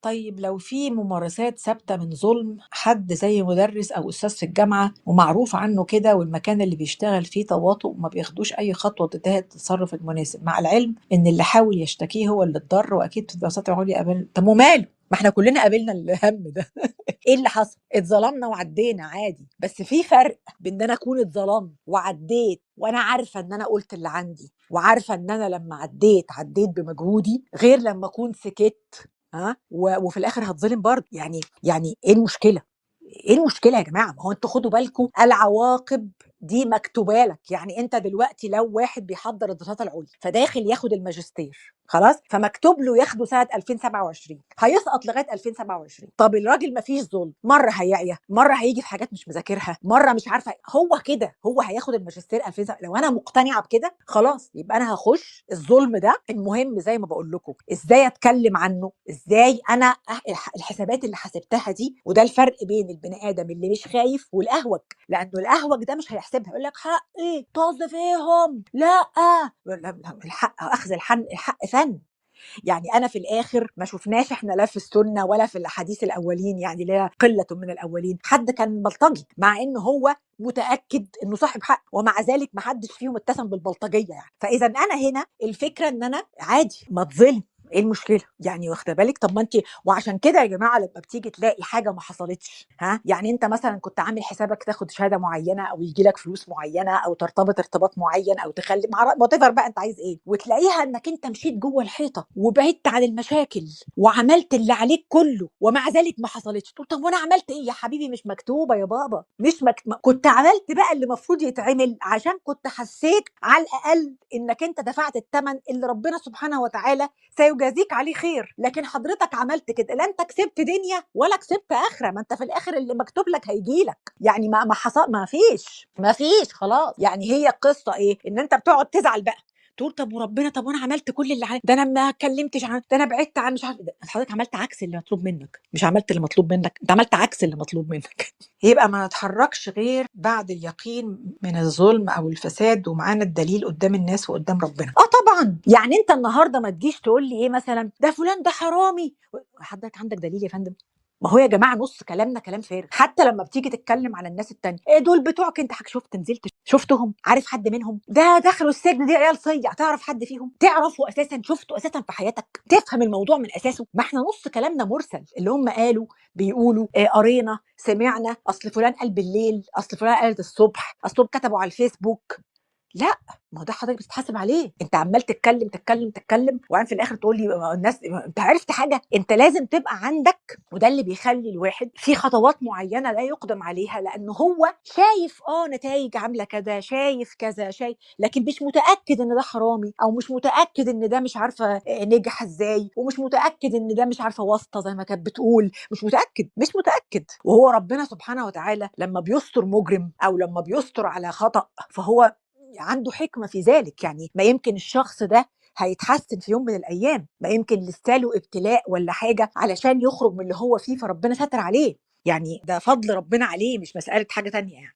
طيب لو في ممارسات ثابتة من ظلم حد زي مدرس أو أستاذ في الجامعة ومعروف عنه كده، والمكان اللي بيشتغل فيه تواطؤ وما بياخدوش أي خطوة تجاه التصرف المناسب، مع العلم إن اللي حاول يشتكيه هو اللي اتضر، وأكيد في الدراسات العليا قابل. طب وماله؟ ما احنا كلنا قابلنا الهم ده. ايه اللي حصل؟ اتظلمنا وعدينا عادي، بس في فرق بين ان انا اكون اتظلمت وعديت وانا عارفه ان انا قلت اللي عندي وعارفه ان انا لما عديت عديت بمجهودي، غير لما اكون سكت ها وفي الاخر هتظلم برضه. يعني ايه المشكلة؟ ايه المشكلة يا جماعة؟ ما هو انتوا خدوا بالكم العواقب دي مكتوبة لك. يعني انت دلوقتي لو واحد بيحضر الدراسات العليا فداخل ياخد الماجستير خلاص، فمكتوب له ياخده سنة 2027، هيسقط لغاية 2027. طب الراجل ما فيش ظلم، مرة هيعيا، مرة هيجي في حاجات مش مذاكرها، مرة مش عارفه، هو كده هو هياخد الماجستير 2007. لو انا مقتنعة بكده خلاص يبقى انا هخش الظلم ده. المهم زي ما بقول لكم ازاي اتكلم عنه، ازاي انا الحسابات اللي حسبتها دي. وده الفرق بين البني ادم اللي مش خايف والاهوج، لانه الاهوج ده مش هيحسبها، يقول لك حقي طز فيهم، لا لا، الحق اخذ الحق فن. يعني انا في الاخر ما شفناش احنا لا في السنة ولا في الاحاديث الاولين، يعني لا قلة من الاولين حد كان بلطجي مع ان هو متاكد انه صاحب حق، ومع ذلك ما حدش فيهم اتسم بالبلطجيه يعني. فاذا انا هنا الفكرة ان انا عادي ما اتظلم، ايه المشكلة يعني؟ واخده بالك؟ طب ما انت، وعشان كده يا جماعة لما بتيجي تلاقي حاجة ما حصلتش، ها يعني انت مثلا كنت عامل حسابك تاخد شهادة معينة او يجي لك فلوس معينة او ترتبط ارتباط معين او تخلي مع whatever بقى انت عايز ايه، وتلاقيها انك انت مشيت جوه الحيطة وبعدت عن المشاكل وعملت اللي عليك كله ومع ذلك ما حصلتش، تقول طب وانا عملت ايه يا حبيبي؟ مش مكتوبة يا بابا، مش كنت عملت بقى اللي المفروض يتعمل عشان كنت حسيت على الاقل انك انت دفعت الثمن اللي ربنا سبحانه وتعالى سيجازيك عليه خير. لكن حضرتك عملت كده، لا انت كسبت دنيا ولا كسبت اخره، ما انت في الاخر اللي مكتوب لك هيجي لك. يعني ما حصل، ما فيش خلاص. يعني هي القصة ايه؟ ان انت بتقعد تزعل بقى تقول طب وربنا، طب وانا عملت كل اللي علي، ده انا ما اتكلمتش عن ده، انا بعدت عن مش عارف. حضرتك عملت عكس اللي مطلوب منك، مش عملت اللي مطلوب منك، انت عملت عكس اللي مطلوب منك. يبقى ما نتحركش غير بعد اليقين من الظلم او الفساد ومعانا الدليل قدام الناس وقدام ربنا. طبعا. يعني انت النهارده ما تجيش تقول لي ايه مثلا ده فلان ده حرامي، حضرتك عندك دليل يا فندم؟ ما هو يا جماعة نص كلامنا كلام فارغ. حتى لما بتيجي تتكلم على الناس التانية، ايه دول بتوعك انت، حضرتك شفت نزلت شفتهم، عارف حد منهم؟ ده دخلوا السجن دي عيال صيع، تعرف حد فيهم؟ تعرفه اساسا؟ شفته اساسا في حياتك؟ تفهم الموضوع من اساسه؟ ما احنا نص كلامنا مرسل، اللي هم قالوا بيقولوا قرينا سمعنا، اصل فلان قال بالليل، اصل فلان قالت الصبح، اصلهم كتبوا على الفيسبوك. لا، ما هو ده حضرتك بتتحاسب عليه. انت عمال تتكلم تتكلم تتكلم وبعدين في الاخر تقول لي الناس انت عرفت حاجة. انت لازم تبقى عندك، وده اللي بيخلي الواحد في خطوات معينة لا يقدم عليها، لانه هو شايف نتائج عامله كذا، شايف كذا، شايف، لكن مش متاكد ان ده حرامي، او مش متاكد ان ده مش عارفه نجح ازاي، ومش متاكد ان ده مش عارفه واسطه زي ما كانت بتقول، مش متاكد، مش متاكد. وهو ربنا سبحانه وتعالى لما بيستر مجرم او لما بيستر على خطأ فهو عنده حكمة في ذلك. يعني ما يمكن الشخص ده هيتحسن في يوم من الأيام، ما يمكن لسه له ابتلاء ولا حاجة علشان يخرج من اللي هو فيه، فربنا ستر عليه. يعني ده فضل ربنا عليه، مش مسألة حاجة تانية يعني.